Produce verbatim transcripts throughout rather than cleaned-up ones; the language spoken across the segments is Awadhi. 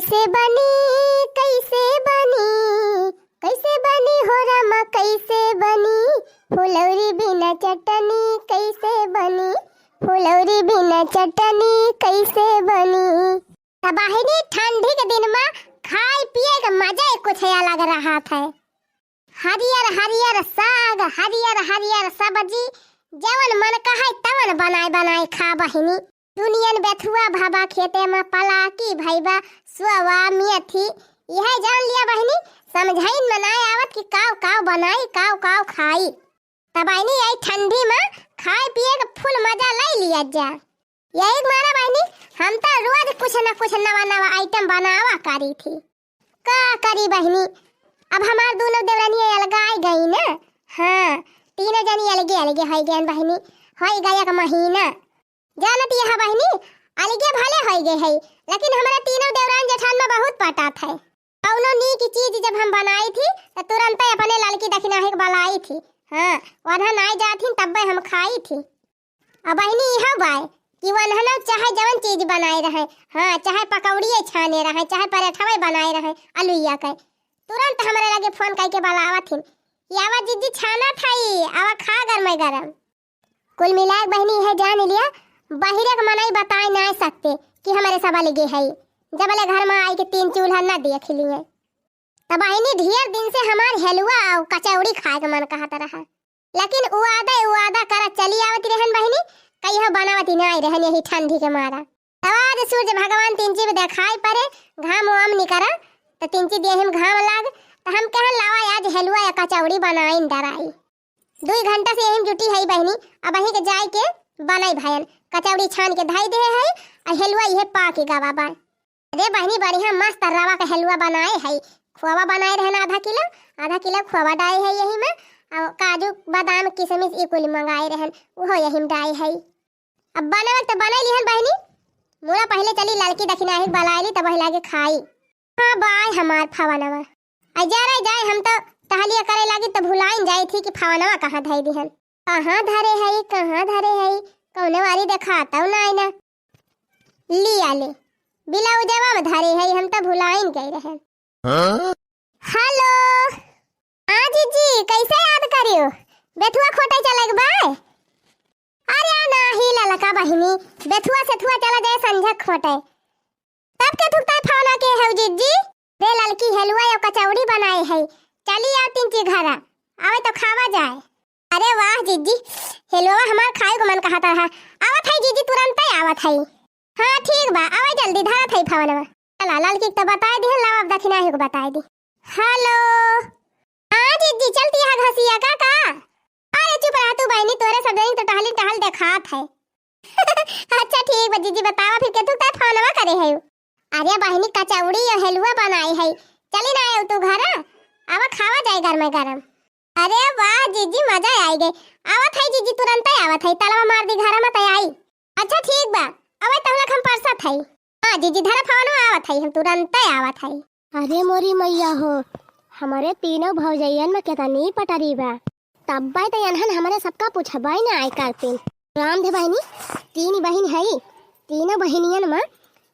से बनी, कैसे बनी, कैसे बनी हो रामा, कैसे बनी? फुलौरी बिना चटनी कैसे बनी? फुलौरी बिना चटनी कैसे बनी? त बहिनी, ठंडी के दिन मा खाए पिए के मजा ही कुछ अलग रहत है। हरियर हरियर साग, हरियर हरियर सब्जी, जवन मन कहै तवन बनाए बनाए खा बहिनी। दुनियन बेथुआ भवा खेते मा पलाकी भइबा, सोवा, मेथी, इहै जान लिया बहिनी, समझइन मा नाय आवत कि काव काव बनाई, काव काव खाई। त बहिनी, यही ठंडी मा खाए पिए के फुल मजा लइ लिया जा। यही मारा बहिनी, हम त रोज कुछ न कुछ नवा नवा item बनावा करी थी। का करी बहिनी, अब हमार दुनो देवरानी अलगाई गई ना। हाँ, तीनों जनी अलगे अलगे होइ गयन बहिनी, होइ गया एक महीना। जानत यह बहिनी, अलगे भले होइ गए है, लेकिन हमरा तीनों देवरान जेठान मा बहुत पटात है। कौनो नीक चीज जब हम बनाई थी, त तुरंते अपने ललकी दखिनाही के बलाई थी। हाँ, वरहा नाई जात ही, तब्बे हम खाई थी। अब बहिनी इहो बाय कि वनहनो चाहे जवन चीज बनाए रहे, हाँ, चाहे पकौड़िए छाने रहे, चाहे पराठवे बनाए रहे, अलुइया के, तुरंत हमरे लगे फोन कइके बलावत हिन कि आवा जिज्जी छानत हई, आवा खा गरमे गरम। कुल मिलाए के बहिनी इहे जान लिया, बहिरे के मनई बताए नाय सकते कि हमरे सब अलगे हई, जबले घर मा आइके तीन चूल्हा न देख लिए। त बहिनी, ढेर दिन से हमार हेलुआ अउ कचौड़ी खाए के मन कहत रहा, लेकिन उआदा उआदा करत चली आवत रहन बहिनी, कहियो बनावत ही नाय रहन यही ठंडी के मारा। तब आज सूरज भगवान तिनची देखाई परे, घाम वाम निकरा, त तिनची देहिम घाम लाग, त हम कहन लावा आज हेलुआ या कचौड़ी बनाइन डराई। दुई घंटा से यही जुटी हई बहिनी, अबहीं के जाइके बनाई भयन, कचौड़ी छान के धई देहे हई, अउ हेलुआ इहे पाके गवा बा। अरे बहिनी, बढ़िया मस्त रवा के हेलुआ बनाए हई, खोवा बनाए रहन आधा किलो, आधा किलो खोवा डाए हई यही मा, अउ काजू, बादाम, किशमिश ई कुल मंगाए रहन, उहो यही मा डाए हई। अब बनवे त बनाई लिहन बहिनी, मुरा पहिले चली ललकी दखिनाही के बलाए ली, तब वही लागे खाई। हाँ बाय हमार फवनवा। आ जा रे जाए, हम तो टहलिया करे लागी त भुलाइन जाई थी कि फवनवा कहाँ धई दिहन। कहाँ धरे हई, कहाँ धरे हई, कौने वारी देखातौ नाई ना। लिया ले, बिलाउजवा मा धरे हई, हम त भुलाइन गए रहे। हाँ? हेलो, हाँ जीजी, कैसे याद करियो? बेथुआ खोटे चले के बा? अरे नाही ललका बहिनी, बेथुआ सेथुआ चला जाए संझा खोटे। तब के थुकता फोन के हौ जिज्जी? रे ललकी हेलुआ या कचौड़ी बनाए है, चली आओ तिनची घरा, आवे तो खावा जाए। अरे वाह जिज्जी, हेलुआ हमार खाए को मन कहत रहा। आवत है जिज्जी, तुरंते आवत है। हाँ ठीक बा, आवे जल्दी, धरत है फोनवा। चला ललकी के तो बताए दिहन, लावा अब दखिनाही को बताए दी। हेलो, हाँ जिज्जी, चलती है घसिया का का? अरे चुप रह तू बहिनी, तोरे सब जनी तो टहली टहल देखात है। अच्छा ठीक बा जिज्जी, बतावा फिर केथुक तै फोनवा करे है? अरे बहिनी, कचौड़ी या हेलुआ बनाए है, चली ना आयो तू घरा, आवा खावा जाए गरमे गरम। अरे वाह जिज्जी, मजा आई गए। आवत है जिज्जी, तुरंते आवत है, तालवा मार दी घरा मा तै आई। अच्छा ठीक बा, अबे तहलक हम परसत है। हाँ जिज्जी, धरा फोनवा, आवत है, हम तुरंते आवत है। अरे मोरी मैया हो, हमरे तीनों भौजैयन मा केतनी पटरी बा। तब्बै त एनहन हमरे सबका पुछबै नाई करतीन। राम धे बहिनी, तीन बहिन हई, तीनों बहिनियन मा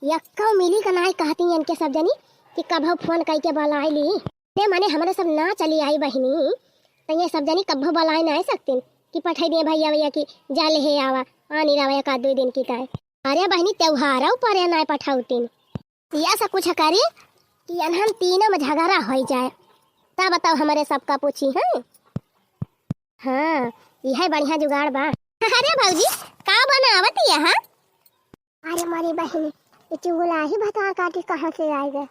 यक्कौ मिली का नाई कहती एनके सब जनी कि कभौ फोन कइके बलाइ ली। ते मने हमरे सब ना चली आई बहिनी, त ये सब जनी कभौ बलाइ नाई सकतीन कि पठाई दिए भैया भैया कि जा लेहे आवा, आनी रवा एक आध दुई दिन की ताई। अरे बहिनी, त्योहारौ परे नाई पठौतीन। या सा कुछ करी कि एनहन तीनों मा झगड़ा होइ जाए, तब बताओ हमरे सबका पूछी, हैं? हाँ, इहै बढ़िया जुगाड़ बा। अरे भौजी, का बनावत यहा? अरे मोरी बहिनी, ई चुगलाही भतार काटी कहाँ से आइ गए?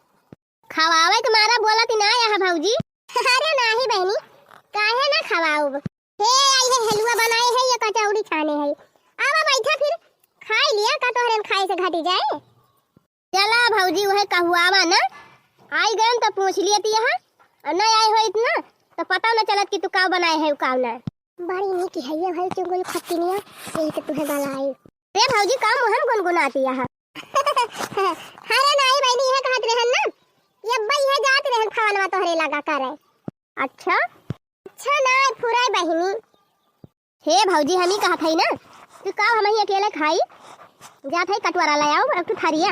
खवावे के मारा बोलत ना यहा भौजी। अरे नाही बहिनी, काहे ना खवाउब? हे, आई है, हेलुआ बनाए है, ये कचौड़ी छाने है। आवा बैठा फिर, खाई लिया, का तोहरे खाए से घटी जाए? चला भौजी, उहे कहुआवा ना, आई गयन त पूछ लियत यहा, और ना आए होइत ना, त पता ना चलत कि तू काव बनाए है, काव ना। बड़ी नीक है ये भाई चुगल खत्तिनिया, यही तो तुहे बलाई। रे भौजी, का मुहम गुनगुनाती यहा? अरे नाही बहिनी, इहे कहत रहन ना, ये अब्बा इहे जात रहन फवनवा तोहरे लगा करे। अच्छा? अच्छा ना, फुराई बहिनी। हे भौजी, हम ही कहत हई ना, तू का हम ही अकेले खाई? जात हई कटोरा ले आओ, एक ठो थरिया।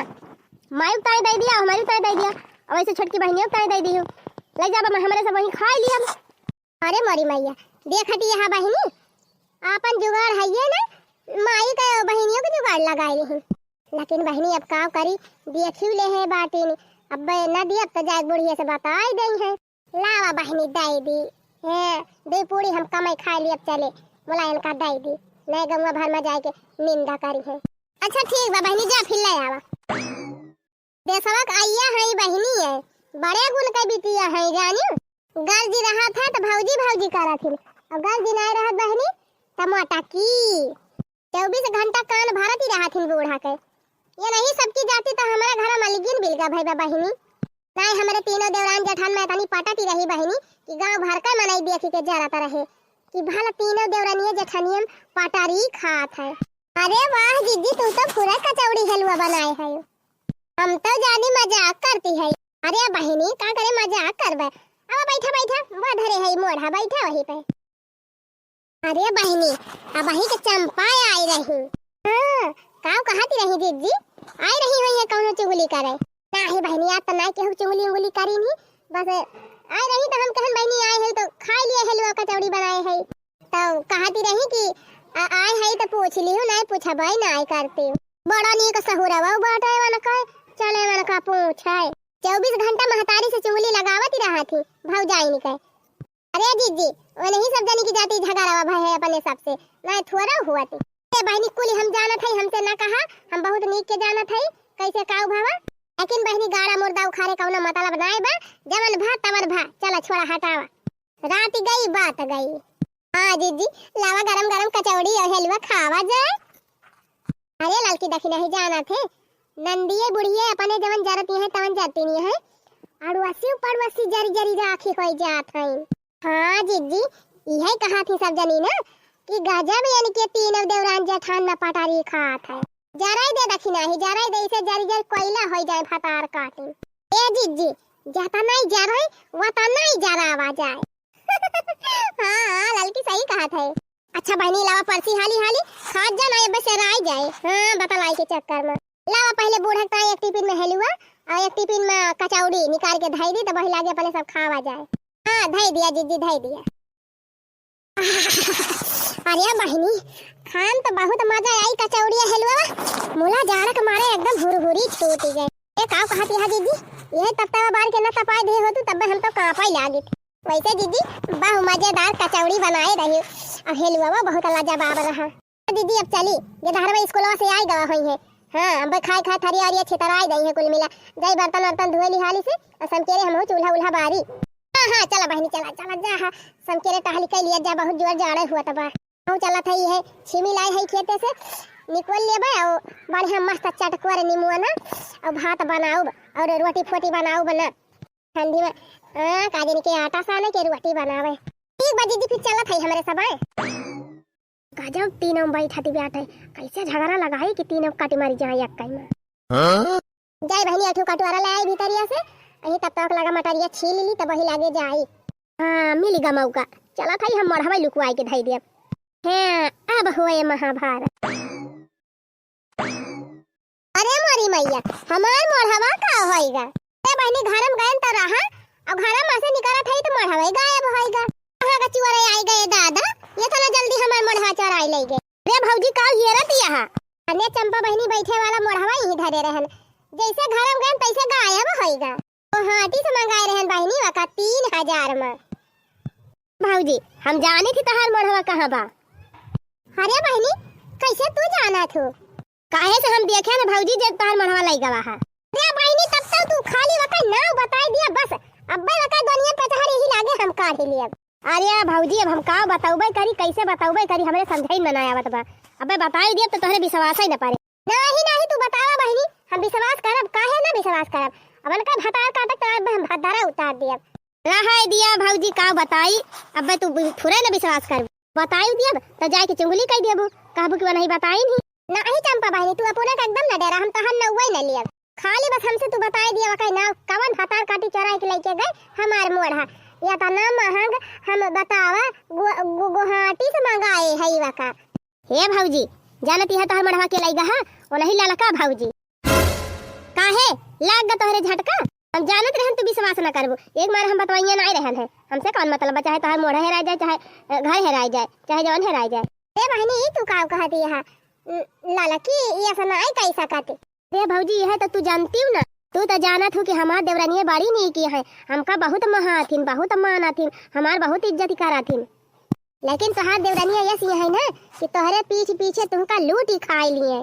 माई उतारे दे दिया, हमारी उतारे दे दिया, अब ऐसे छोटकी बहनिया उतारे दे दी हो। ले जाबा, मैं हमरे सब वहीं खाई लिया। अरे मोरी मैया, देखती यहाँ बहिनी, आपन जुगाड़ है ये ना, माई के बहिनियों के जुगाड़ लगाई रही। लेकिन बहिनी अब का करी, देखी ले है बाटिन, अब न दियब तो जाए बुढ़िया से बताई दे है। लावा बहिनी दे दी, हे दे पूरी हम कमाई खाई लियब चले, बोला इनका दे दी, नहीं गंगा भर में जाए के निंदा करी है। अच्छा ठीक बा बहिनी, जा फिर ले आवा। देशवा के अइया है बहिनी है, बड़े गुण के बिटिया है जानी। गर्जी रहत है तो भौजी भौजी करत हिन, और गर्जी नहीं रहत बहिनी तो मोटा की। चउबीस घंटा कान भरत ही रहत हिन बूढ़ा के। ये नहीं सबकी जाति तो हमारे घर में अलगिन बिलगा भई बा बहिनी। नहीं हमरे तीनों देवरान जेठान में इतनी पटत ही रही बहिनी कि गांव भर का मनई देखी के जरत रहे कि भला तीनों देवरानिये जेठानिये में पटारी खात है। अरे वाह जिज्जी, तू तो पूरा कचौड़ी हलवा बनाए है। हम तो जानी मजाक करती है। अरे बहिनी, का करे मजाक करबे? अब बैठा, बैठा, वो धरे है मोढ़ा, बैठा वहीं पे। अरे बहिनी, अबही के चंपा आई रही। हाँ, काव कहती रही जिज्जी? आई रही हुई है कौनो चुगली करे? नाही बहिनी, आज तो ना केहू चुगली उंगली करी नहीं, बस आई रही तो हम कहन बहिनी आई है तो खाई लिए हलवा कचौड़ी बनाए है। तो कहती रही कि आ, आए है तो पूछ लियो, नहीं पूछबे नहीं करती। बड़ा नीक सहुरवा बाटे वनका, चले वनका पूछे। चउबीस घंटा महतारी से चुगली लगावत ही रहत ही भौजाइन के। अरे जिज्जी, वो नहीं सब जनी की जाति झगड़वा भय है अपने सबसे, नहीं थोड़ा हुआ थी। ए बहिनी कुली हम जानत है, हमसे ना कहा, हम बहुत नीक के जानत है कैसे काव भवा। लेकिन बहिनी गाड़ा मुर्दा उखाड़े कौनो मतलब नाय बा, जवन भा तवन भा, चला छोड़ा हटावा। रात गई बात गई। हाँ जिज्जी, लावा गरम गरम कचौड़ी और हलवा खावा जाए। अरे ललकी दखिना ही जाना थे, नंदिये बुढ़िये अपने जवन जरती हैं तवन जरती नहीं है, अड़ुआसी पड़ुआसी जरी जरी राखी होई जात हैं। हाँ जिज्जी, इहे कहा थी सब जनी ना कि गजब इनके तीनों देवरान जेठान में पटारी खात है। जराई दे दखिना ही, जराई दे, इसे जरी जरी कोयला होई जाए भतार काटी। ए जिज्जी, जतना ही जराई वतना ही जरावा जाए। हाँ, हाँ, ललकी सही कहत है। अच्छा बहिनी, लावा परसी हाली हाली, खात जा ना, एबे से राई जाए। हाँ, बतलाई के चक्कर में। लावा पहले बूढ़ा का एक टिफिन में हलुआ और एक टिफिन में कचौड़ी निकाल के धई दी, तो वही लागे अपने सब खावा जाए। हाँ, धई दिया जिज्जी, धई दिया। अरे बहिनी, खान तो बहुत मजा आई कचौड़ी हलुआ, मुला जाड़ के मारे एकदम हुरहुरी टूटी गए। ए, काव कहती है जिज्जी, यही तत्ता बार के न तपाई दे हो तू, तब हम तो कांपा ही लागित। वैसे दीदी, बहु मजेदार कचौड़ी बनाए रही, और हलवा बहुत लाजवाब रहा। दीदी, अब चली, गेदहरवा स्कूलवा से आई गवा होई है। हाँ, अब खाए खाए थरिया अरिया छितराई गई है कुल मिला। जाई बर्तन वर्तन धोए लिहाली से, और समकेरे हमहू चूल्हा उल्हा बारी। हाँ, हाँ, चला बहिनी, चला, चला, जा, हाँ, समकेरे टहली कई लिया जा, बहुत जोर जाड़े हुआ तबा। हम चला था, ये छीमी लाई है खेते से, निकोल लेबे, और बढ़िया मस्त चटकोर निमुआ ना, और भात बनाउब, और रोटी फोटी बनाउब ना। ठंडी में, हाँ, का जानी के आटा साने के रोटी बनावे। ठीक बा दीदी, फिर चलत है हमरे सब, आए। गजब तीनों बैठती बैठे, कैसे झगड़ा लगाई कि तीनों कट मरी जाए एक कई में। हाँ? जाए बहिनी, अठू कटोरा ले आई भीतरिया से, यही तब तक लगा मटरिया छील ली, तब वही लागे जाई। हाँ, मिल गा मौका, चलत है हम मढ़वा लुकवाई के धई देब। हाँ, अब होए महाभारत। अरे मोरी मैया, हमार मोढ़वा का होइगा? ए बहिनी, घरम गयन त रहा, और घरम में से निकलत है तो मोढ़वा ही गायब होइगा। कहाँ का चुअरे आई गए दादा, ये तो ना जल्दी हमार मोढ़वा चोराई ले गए। अरे भौजी, का घेरत यहाँ? अरे चंपा बहिनी, बैठे वाला मोढ़वा यहीं धरे रहन, जैसे घरम गयन तैसे गायब होइगा। वो हाटी से मंगाए रहन बहिनी, वका तीन हजार में। भौजी, हम जानी थी तहार मोढ़वा कहाँ बा। अरे बहिनी, कैसे तू जानत हो? काहे से हम देखे न भौजी, जे तहार मोढ़वा लई गवा है। अरे बहिनी, तब तो तू खाली वका नाव बताई दिया बस, अब्बे वका दुनिया पे तहार यही लागे हम काढ़ी लियब। अरे भौजी, अब हम का बतौबे करी, कैसे बतौबे करी, हमरे समझाई में ना आवत बा। अब्बे बताई दियब तो तोहरे विश्वास ही न पारे। नाही, नाही, तू बतावा बहिनी, हम विश्वास करब, काहे ना विश्वास करब? अब उनका भतार काटत तो अब हम भतारा उतार दियब। रहाय दिया भौजी, का बताई, अब्बे तू बि-, थोड़े ना विश्वास करब। बताई दियब, तो जाए के चुंगली कई दियबू, कहबू कि वो नहीं बताई नहीं। नाही चंपा बहिनी, तू अपना का एकदम न डरा, हम तोहर नौवे न लियब। खाली बस हमसे तू बताई दिया, वका नाव कवन भतार काटी चोराई के लेके गए हमार मोढ़ा। या तो ना महंग, हम बतावा, गु-, गु-, गुवाहाटी से मंगाए है वका। हे भौजी, जानत यह तोहर मड़वा के लइगा हा, ओ नहीं ललका भौजी। काहे? लाग गा तोहरे झटका। हम जानत रहन तू विश्वास न करबू। एक मारे हम बतवइया नाई रहन है। हमसे कौन मतलब बा, चाहे तोहार मोढ़ा हेराय जाए, चाहे, अ, घर हेराय जाए, चाहे जौन हेराय जाए। ए बहिनी, ई तू काउ कहत हया? न-, ललकी, ई अइसा नाई कइ सकत। रे भौजी, इहे त तू जानतिउ ना। तू त जानत हू कि हमार देवरनिया बड़ी नीकी है, हमका बहुत महाथिन, बहुत मानथिन, हमार बहुत इज्जत करथिन। लेकिन तोहार देवरनिया अइसी है ना कि तोहरे पीछ पीछे तुहका लूटी खाइ लिहे।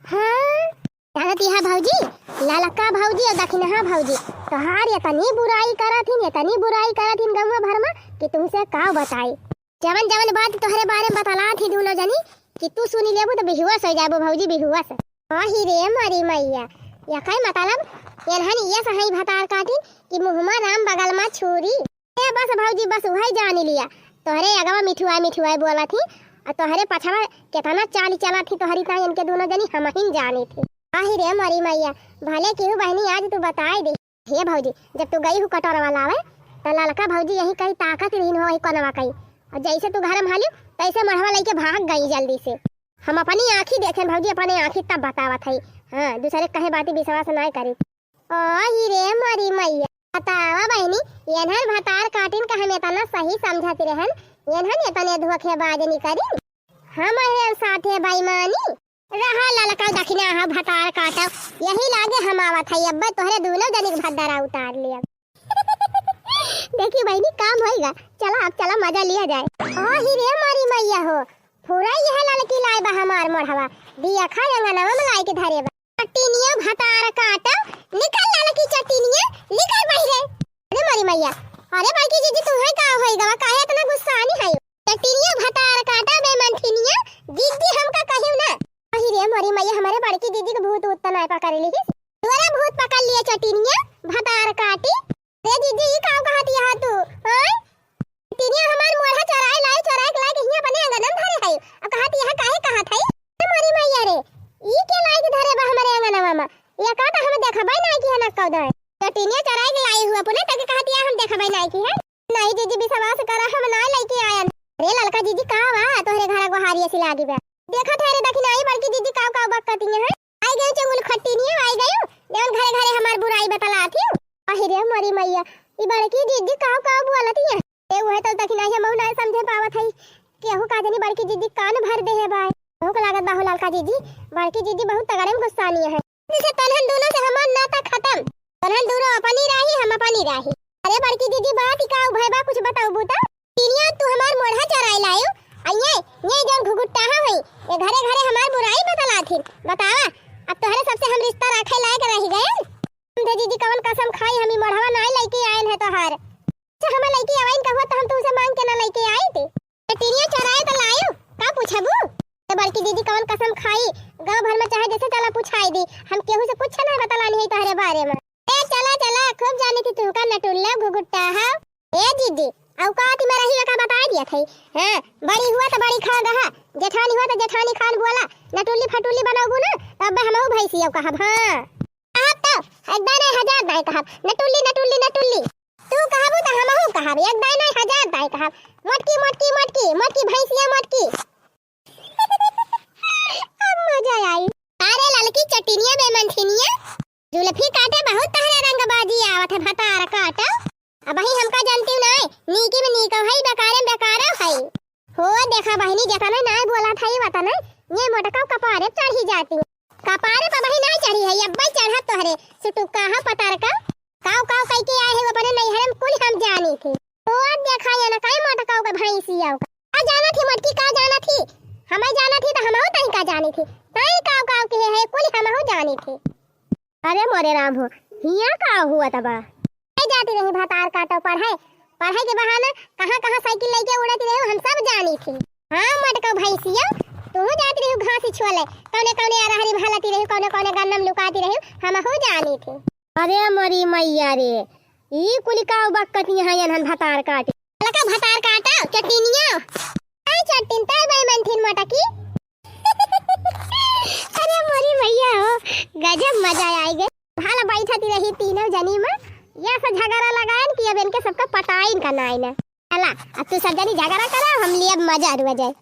हाँ, जानत हया भौजी, ललका भौजी अउर दखिनहा भौजी तोहार एतनी बुराई करथिन, एतनी बुराई करथिन गउँवा भर मा कि तुमसे काउ बताई। जवन जवन बात तोहरे बारे मा बतलात ही दुनो जनी कि तू सुनि लेबू त बेहुवस होइ जाबू भौजी, बेहुवस। आही रे मोरी मइया, यकइ मतलब एनहन अइसही भतार काटिन कि मुँह मा राम बगल मा छुरी। ए बस भौजी, बस उहइ जानि लिया। तोहरे अगवा मिठुआइ मिठुआइ बोलत ही, अउर तोहरे पछवा केतना चाल चलत ही तोहरी ताईं एनके दुनो जनी हमहिन जानित ही। आही रे मोरी मइया, भले केहू बहिनी आज तू बताइ दे। हे भौजी, जब तू गई हू कटोरवा लावे, त ललका भौजी यही कहीं ताकत रहिन हो, वही कोनवा कहीं। अउर जइसे तू घर मा हलिउ, तइसे मोढ़वा लइके भाग गई जल्दी से। हम अपनी आँखी देखेन भौजी, अपने आँखी तब बतावत हई। हाँ, दुसरे कहे बाती विश्वास नाई करी। आही रे मोरी मइया, बतावा बहिनी, एनहन भतार काटिन का हम एतना सही समझत रहन, एनहन एतने धोखेबाज निकरिन। हमरे साथे बेईमानी। रहा ललका दखिनहा भतार काटउ, यही लागे हम आवत हई, अब्बे तोहरे दुनो जनी क भद्दरा उतार लेब। देखी बहिनी, काम होइगा, चला अब चला मजा लिया जाए। आही रे मोरी मइया हो, फुरइ इहे ललकी लाइ बा हमार मोढ़वा, दिया खा अंगनवा मा लाइके धरे बा। चटिनिया भतार काटउ, निकल ललकी चटिनिया, निकल बहिरे। अरे मोरी मइया, अरे बड़की जिज्जी, तुहइ का होइ गवा, काहे एतना गुस्सानी हइउ? चटिनिया भतार काटउ बेमनठिनिया, जिज्जी हमका कहिउ ना। आही रे मोरी मइया, हमरे बड़की जिज्जी क भूत ऊत त नाई पकड़ लिहिस। तोरे भूत पकड़ लिहे चटिनिया, भतार काटी। रे जिज्जी, ई काउ कहत हया तू? आँय? चटिनिया हमार मोढ़ा चोराइ लाइउ, चोराइ के लाइके हियाँ अपने अंगनम धरे हइउ। अब कहत हया काहे कहत हइउ? अरे मोरी मइया रे, ई के लाइके धरे बा हमरे अंगनवा मा? एका त हम देखबइ नाई किहेन एक्कउ दाईं। चटिनिया चोराइ के लाइउ अपने, तके कहत हया हम देखबइ नाई किहेन। नाहीं जिज्जी, विश्वास करा, हम नाहीं लइके आयन। अरे ललका जिज्जी, का बा? तोहरे घरा गोहारी अइसी लागी बा। देखत हया रे दखिनहा बड़की जिज्जी काउ काउ बकतिया है। आइ गइउ चुगुल खट्टिनिया, आइ गइउ। जउन घरे घरे हमार बुराई बतलात हिउ। आही रे मोरी मइया, ई बड़की जिज्जी काउ काउ बोलतिया। ए उहइ त दखिनहा महू नाहीं समझे पावत हई। केहू का जनी बड़की जिज्जी कान भर देहे बाय। महू का लागत बा हो ललका जिज्जी, बड़की जिज्जी बहुत तगड़े मा गुस्सानी है। जइसे तोन्हन दुनो से हमार नाता खतम। तोन्हन दुनो अपनी राही, हम अपनी राही। अरे बड़की जिज्जी, बात का उभय बा, कुछ बतउबू त? चटिनिया, तू हमार मोढ़ा चोराइ लाइउ। अइये, ये जउन घुघुट्टाहा हई, ये घरे घरे हमार बुराई बतलाथिन। बतावा, अब तोहरे सबसे हम रिश्ता राखे लायक रहि गएन? समझे जिज्जी, कवन कसम खाई, हम ई मोढ़वा नाहीं लइके आएन है तोहार। अच्छा, हम लइके आवइन कहुआ त हम तुहसे माँग के ना लइके आइत। चटिनिया चोराइ त लाइउ, का पूछबू? त बड़की जिज्जी कवन कसम खाई, गाँव भर मा चाहे जइसे चला पुछाइ दी, हम केहू से कुछ नाहीं बतलानी है तोहरे बारे मा। ए चला चला, खूब जानित ही तुहका नटुल्ला घुघुट्टाहा। ए जिज्जी, अउ का ती मा रही का बताइ दिया थई। हाँ, बड़ी हुआ त बड़ी खान रहा, जेठानी हुआ त जेठानी खान बोला, नटुल्ली फटुल्ली बनउबू ना, तब हमहू भइँसी अउ कहब, हाँ। कहब त एक दाईं नाहीं हजार दाईं कहब, नटुल्ली, नटुल्ली, नटुल्ली। तू कहबू त हमहू कहब, एक दाईं नाहीं हजार दाईं कहब, मोटकी, मोटकी, मोटकी, मोटकी भइँसिया मोटकी। अब मजा आई। अरे ललकी चटिनिया बेमनठिनिया, जुल्फी काटे बहुत तहरे रंगबाजी आवत है, भतार काटो। अबहीं हमका जानतिउ नाहीं, नीकी मा नीकउ हई, बेकारे मा बेकारो हई। हो देखा बहिनी, जेतना नाहीं बोलत हई वतना, ये मोटकउ कपारे चढ़ी जाती। कपारे प अबहीं नाहीं चढ़ी हई, अब्बइ चढ़ब तोहरे, सुटुक्का ह पतरका। काउ काउ कइके आए हउ अपने नइहरे मा, कुल हम जानी थी। तो अब देखा ये ना कई मोटकाउ का भइँसिया का। का जानत ही मोटकी, का जानत ही? हमइ जानत ही त हमहू तहीं का जानी थी। तहीं काउ काउ किहे है, कुल हमहू जानी थी। अरे मोरे राम हो, हियाँ का हुआ तबा? ए जाती रही भतार काटो पढ़इ, पढ़इ के बहाना कहाँ कहाँ साइकिल लइके उड़त रहे, हम सब जानी थी। हाँ मोटकाउ भइँसिया, तू जाती रही घास छोले, कउने कउने अरहरी मा हलती रही, कउने कउने गन्ना मा लुकाती रही, हमहू जानी थी। अरे मोरी मइया रे, ई कुलि काउ बकतिया हैं एनहन भतार काटी। लका भतार काटा, चटिनिया। तइ चटिन, तइ बेमनठिन मोटकी। अरे मोरी मइया हो, गजब मजा आइ गए। भाला बैठती रही तीनों जनी मा, या से झगड़ा लगाएन कि अब एनके सबका पटाइन का नाइन। चला, अब तू सब जनी झगड़ा करा, हम लिए अब मजा रुआ जाए।